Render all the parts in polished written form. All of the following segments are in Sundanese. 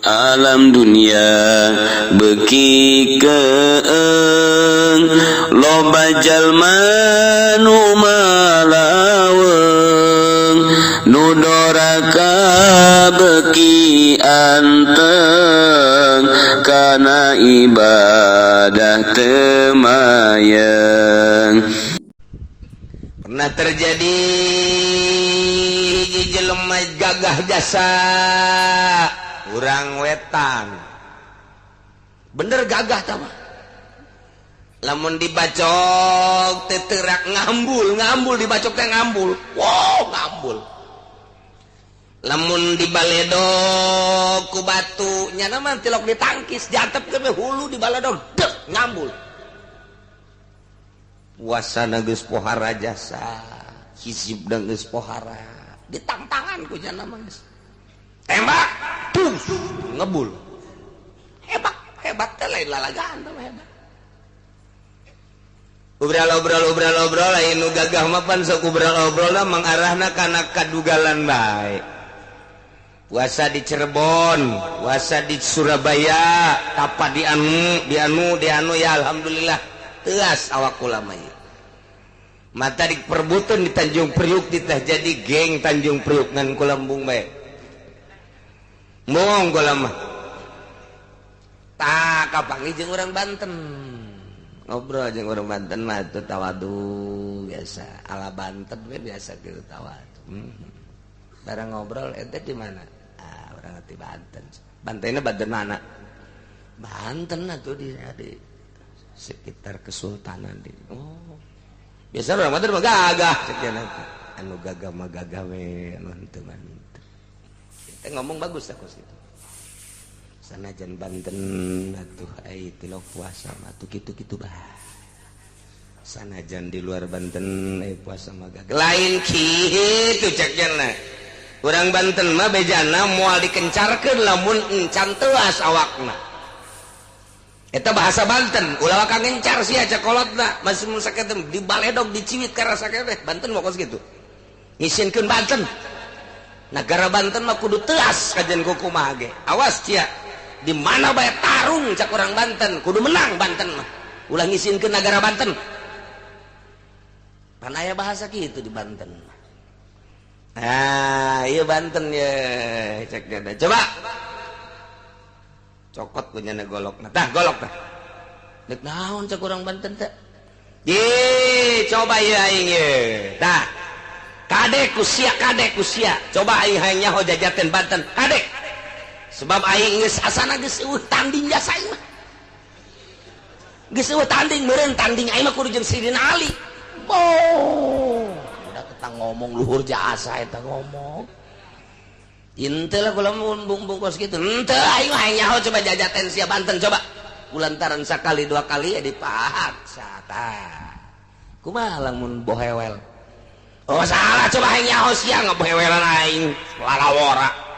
Alam dunia beki keeng, loba jalma nu malaweng, nu doraka beki anteng kana ibadah teu mayeng. Pernah terjadi hiji jelema gagah jasa, urang wetan, bener gagah tah mah. Lamun dibacok teh terak, ngambul ngambul, dibacok teh ngambul, wow, ngambul. Lamun dibaledog ku batu, nyana mah tilok ditangkis, jantep ke hulu, dibaledog dek ngambul. Puasa geus pohara jasa, hisibna geus pohara, ditangtangan ku nyana mah geus tembak tuh ngebul. Hebat hebat teh lain lalagaan teh, hebat. Obrol obrol obrol obrol, lain nu gagah mah pan sok obrol obrol mengarahna kana kadugalan bae. Puasa di Cirebon, puasa di Surabaya, tapa di anu di anu di anu, ya alhamdulillah teas awak kula mah ieu. Mata diperbutan di Tanjung Priuk, ditah jadi geng Tanjung Priuk ngan kula embung bae. Embung kula mah. Tak kapanggih jeung urang Banten. Ngobrol jeung urang Banten mah teu tawadu biasa, ala Banten we biasa kitu tawadu. Barang ngobrol, ente di mana? Ah, urang di Banten. Bantennya Banten mana? Banten atuh di sekitar Kesultanan di. Oh. Biasa orang Banten mah gagah sekian teh. Anu gagah mah gagah we, anu henteu mah henteu. Kita ngomong bagus aku situ. Sanajan Banten atuh ai tilok puasa mah tuh kitu-kitu bah. Sanajan di luar Banten ai puasa mah gagah. Lain kitu cek cenah. Urang Banten mah bejana moal dikencarkeun lamun encan teuas awakna. Eta bahasa Banten, ulah waka ngencar sia cek kolotna, masih mun saketem dibaledog diciwit ka rasa keneh. Banten mah kos kitu. Ngisinkeun Banten. Negara Banten mah kudu teuas kajen kumaha ge. Awas sia. Di mana bae tarung cak orang Banten, kudu menang Banten mah. Ulah ngisinkeun negara Banten. Pan aya bahasa kitu di Banten. Ah, iya Banten ya, cek dia. Coba. Cokot punya golok. Nah, tah golok tah. Dek naon cek orang Banten teh? Ye, coba ya aing ye. Tah. Kadek ku sia, kadek ku sia. Coba aing hayang nyaho jajaten Banten, kadek. Sebab aing geus asana geus eueuh tanding jasa aing mah. Geus eueuh tanding meureun tanding aing mah kudu jeung Sidina Ali. Oh, udah kita ngomong luhur jasa eta ngomong. Henteu lah kula mun kos kitu. Henteu aing mah hayang nyaho coba jajaten sia Banten coba. Kulantaran sakali dua kali ya dipaksa tah. Kumaha lamun bohewel? Oh salah, coba hayang nyaho sia ngabohewelan aing lalawora.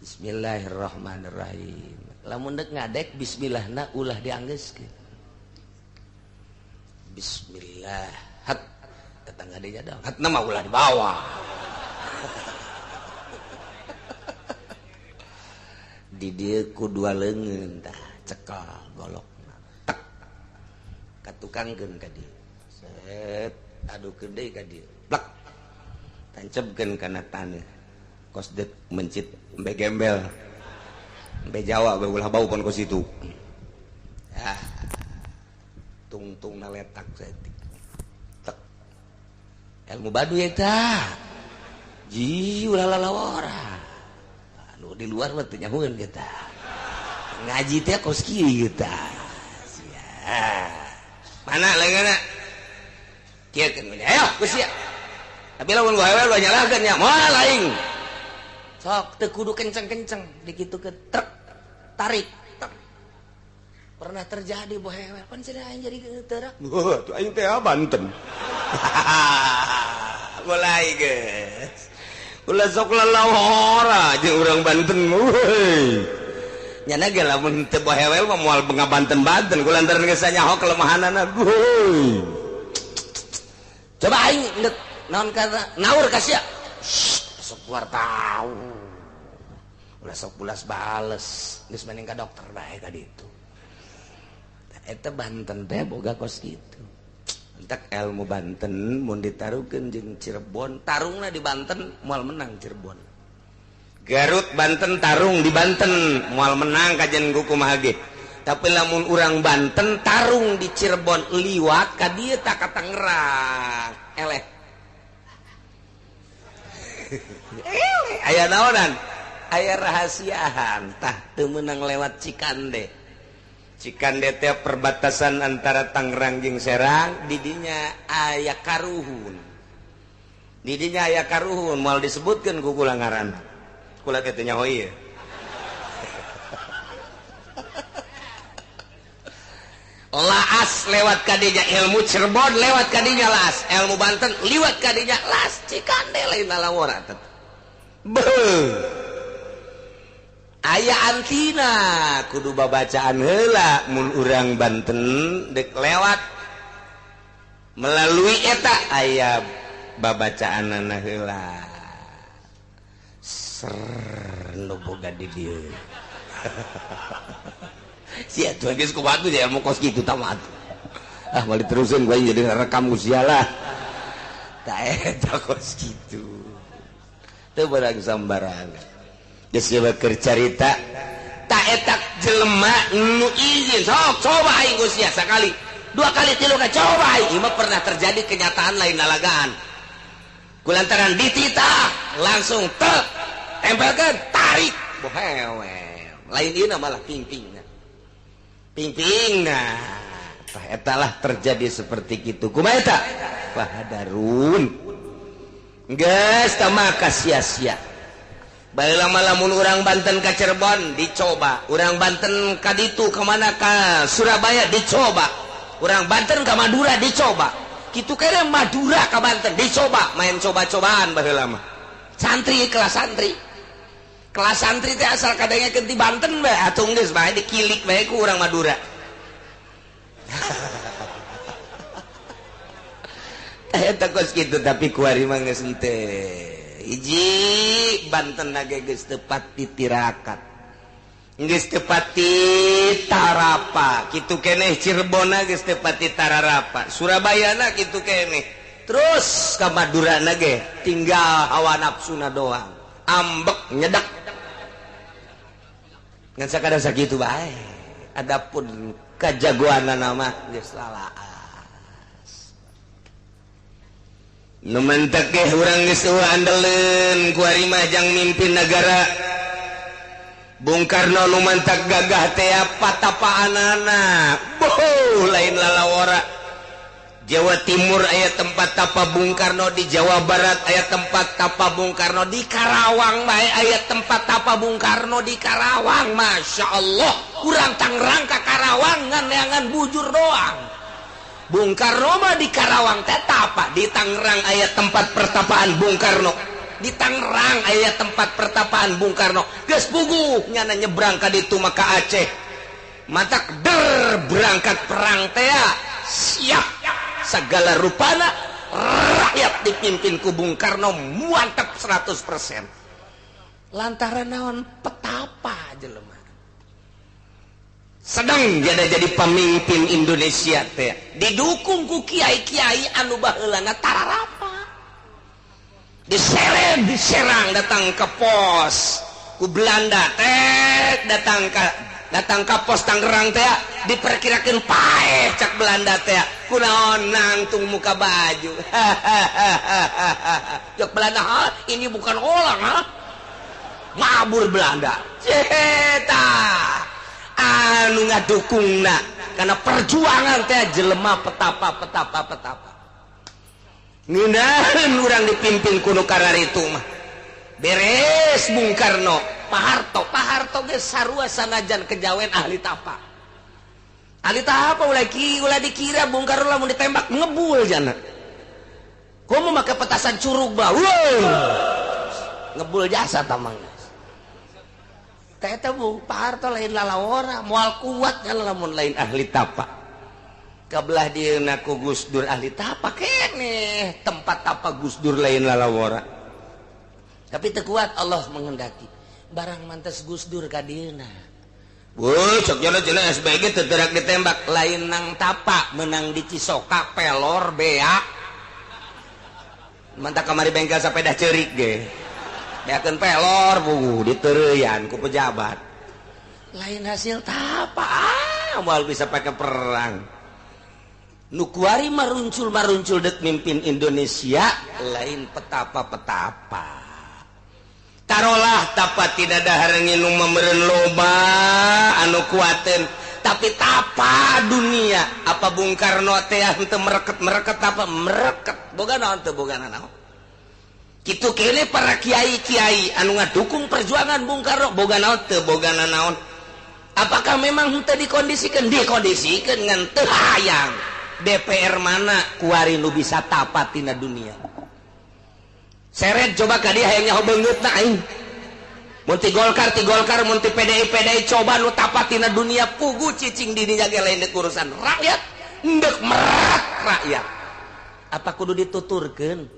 Bismillahirrahmanirrahim. Lamun dek ngadek bismillahna ulah dianggeuskeun. Bismillah. Hat tetangga dia dong. Hatna mah ulah dibawa. Di dieu ku dua leungeun tah cekel golokna. Tek. Katukangkeun ka dieu. Set adukeun deui ka dieu. Plek. Tancebkeun kana taneuh. Kos deuk mencit embe gembel. Embe Jawa bae ulah bau pon kos itu. Ah. Tungtung na letak saeutik. Tek. Ilmu baduy eta. Ji ulah lalawara. Anu di luar mah teu nyahueun kita. Ngaji teh kos kieu kita. Sia. Mana leungeunna? Kieu keun ayo geus sia. Tapi lamun bohewel ulah nyalahkeun nya, moal aing. Sok teu kudu kenceng-kenceng, dikitukeun trek tarik tek. Pernah terjadi bohewel pan cenah aing jadi teurak. Wah, tuh aing teh Banten. Mulai geus. Ulah sok lalawara jeung urang Banten euy. Nyana ge lamun teu bohewel mah moal ngabanten-banten kulantaran geus nyaho kelemahanana. Euy. Coba aing deuk naon kata naur ka sia. Sok keluar tahu. Ulah sok bulas bales, geus mending ka dokter bae ka ditu. Eta Banten teh boga kos kitu. Entak ilmu Banten mun ditaruhkeun jeung Cirebon, tarungna di Banten moal menang Cirebon. Garut Banten tarung di Banten moal menang kajian ku kumaha ge. Tapi lamun urang Banten tarung di Cirebon liwat ka dieu tak ka Tangerang. Eleh. Eleh aya naonan? Aya rahasiaan tah teu meunang lewat Cikande. Cikande teh perbatasan antara Tangerang jeung Serang, didinya aya karuhun. Didinya aya karuhun moal disebutkeun ku kula ngaranna. Kula teh teu nyaho ieu. Laas lewat kadinya ilmu Cirebon lewat kadinya laas, ilmu Banten liwat kadinya laas, Cikande lain lalawara teh. Beuh. Aya antina kudu babacaan heula mun urang Banten dek lewat melalui eta aya babacaanana heula. Ser nu boga di dieu. Sia tuh geus kumaha tuh ya mau kos kitu tamat. Ah balik terusin gua jadi rekam usia lah. Ta eta kos kitu. Teu barang sambarangan. Geus keur carita ta etak jelema nu izin sok coba aing usia sakali dua kali tilu ka coba aing ieu mah pernah terjadi kenyataan lain lalagaan kulantaran dititah langsung tek tempelkeun tarik bohewe lain ieu malah pingpingna pingpingna tah eta lah terjadi seperti kitu kumaha eta fahadarun geus tah maka sia-sia. Baheula mah lamun urang Banten ka Cirebon dicoba, urang Banten ka ditu ka mana ka Surabaya dicoba, urang Banten ka Madura dicoba. Kitu kene Madura ka Banten dicoba, main coba-cobaan baheula mah. Santri kelas santri. Kelas santri teh asal kadengekeun ti Banten bae atuh geus bae dikilik bae ku urang Madura. Eta kos kitu tapi kuari mah geus henteu. Hiji Banten nage geus teu pati tirakat, geus teu pati tarapa, kitu keneh Cirebonna geus teu pati tararapa, Surabayana kitu keneh, terus ka Madurana ge tinggal hawa nafsuna doang, ambek nyedak, ngan sakadar sakitu bae. Adapun kajagoanana mah geus lalaas. Nu mentek ge urang geus eueuh andeleun ku ari mah jang mimpin nagara. Bung Karno nu mantak gagah teh patapaanana. Boh lain lalawara. Jawa Timur aya tempat tapa Bung Karno, di Jawa Barat aya tempat tapa Bung Karno, di Karawang bae aya tempat tapa Bung Karno di Karawang. Masya Allah, urang Tangerang ka Karawang ngan neangan bujur doang. Bung Karno mah di Karawang teh tapa, di Tangerang aya tempat pertapaan Bung Karno, di Tangerang aya tempat pertapaan Bung Karno. Geus puguh nyana nyebrang ka ditu mah ka Aceh. Matak der berangkat perang teh siap segala rupana rakyat dipimpin ku Bung Karno mantap 100%. Lantaran naon petapa jelema. Sedang jadi pemimpin Indonesia teh didukung ku kiai-kiai anu baheulana tararapa. Diseret diserang datang ke pos ku Belanda teh datang ka pos Tangerang teh diperkirakeun paeh cak Belanda teh kunaon nangtung muka baju. Cak Belanda, ha ini bukan orang ha mabur Belanda. Ceta anu ngadukungna karena perjuangan teh jelema petapa petapa petapa ngeunaheun urang dipimpin ku nu kararitu mah beres Bung Karno. Pak Harto, Pak Harto ge sarua sanajan kejawen ahli tapa. Ahli tapa ulah dikira Bung Karno lamun ditembak ngebul jana. Komo make petasan curug bah. Ngebul jasa tamang. Teh eta Bung Pak Harto lain lalawora, moal kuat lamun lain ahli tapa. Kabelah dieuna ku Gus Dur ahli tapa keneh, tempat tapa Gus Dur lain lalawora. Tapi teu kuat Allah menghendaki. Barang mantes Gus Dur ka dieuna. Woi, cok jana cenah SBG teu gerak ditembak, lain nang tapa menang di Cisoka pelor bea. Mantap kamari bengkel sepeda ceurik ge. Beakeun pelor bugu diteureuyan ku pejabat. Lain hasil tapa, moal bisa pakai perang. Nu kuari maruncul-maruncul dek mimpin Indonesia lain petapa-petapa. Tarolah tapa tidak dahar nginum memeren loba anu kuaten, tapi tapa dunia apa Bung Karno teh henteu mereket-mereket apa mereket boga naon teu boga naon. Kitu kene para kiai-kiai anu ngadukung perjuangan Bung Karno boga naon teu boga naon. Apakah memang henteu dikondisikan? Dikondisikan ngan teu hayang. DPR mana kuari nu bisa tapa tina dunia. Seret coba ka dia hayang nyaho beungeutna aing. Mun ti Golkar ti Golkar, mun ti PDI PDI coba nu tapa tina dunia pugu cicing di dinya ge lain deuk urusan rakyat, deuk merak rakyat. Apa kudu dituturkeun?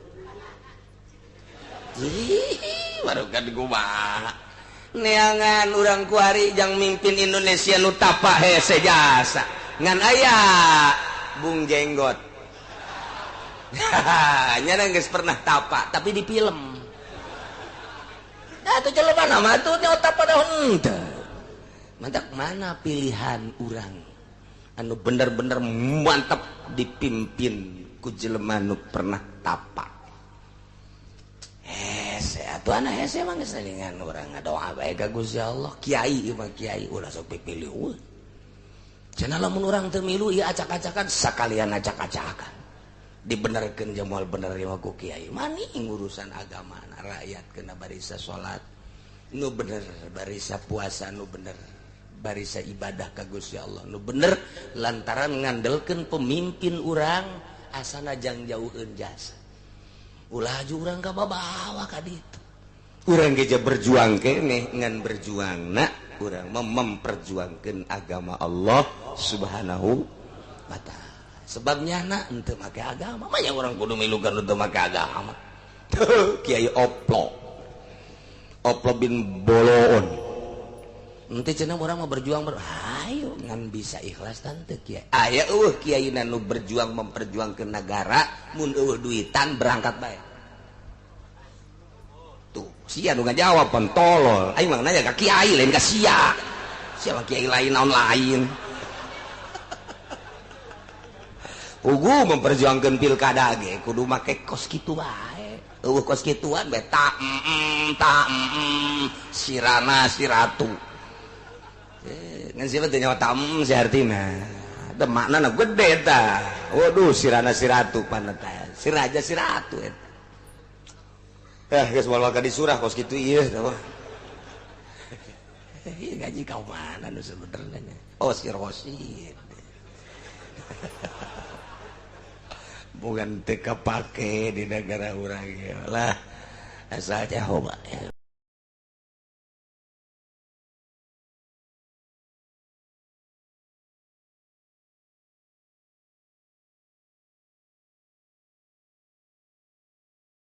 Ih, baru kan kumaha. Neangan urang kuari jang mimpin Indonesia nu tapa hese jasa. Ngan aya Bung Jenggot. Nya geus pernah tapa tapi di film. Nah, tuh jelema mah tuh nya tapa da henteu. Mantak mana pilihan urang anu bener-bener mantap dipimpin ku jelema nu pernah tapa. Hese atuh ana hese mah geus ningan urang ngadoa bae ka Gusti Allah. Kiai ieu mah kiai ulah sok pipilih we. Cenah lamun urang teu milu ieu acak-acakan sakalian acak-acakan. Dibenerkeun jeung moal bener ieu ku kiai. Mani urusan agama rakyat kena barisa salat nu bener, barisa puasa nu bener, barisa ibadah ka Gusti Allah nu bener lantaran ngandelkeun pemimpin urang asana jang jauheun jasa. Ulah aju urang ka babawa ka ditu. Urang ge berjuang keneh ngan berjuangna urang memperjuangkeun agama Allah Subhanahu wa taala. Sebabnya na henteu make agama, mah yang urang kudu milukan henteu make agama. Kiai Oplo. Oplo bin Boloon. Henteu cenah urang mah berjuang ayo ngan bisa ikhlas tante kiai. Aya eueuh kiai nu berjuang memperjuangkeun negara mun eueuh duitan berangkat bae. Tuh, sia nu ngajawab pan tolol. Aing mah nanya ka kiai lain ka sia. Sia mah kiai lain naon lain. Pugu memperjuangkan pilkada ge kudu make kos kitu wae. Eueuh kos kituan bae ta sirana siratu. Ngan sia teh nyawa tam si artina. Teu maknana gede ta. Waduh sirana siratu paneta. Siraja siratu eta. Geus moal ka disurah kos kitu ieu tah. Ieu gaji kau mana nu sebenarnya? Oh si Rosid. Bukan teu kapake di negara urang lah asal jaho ya.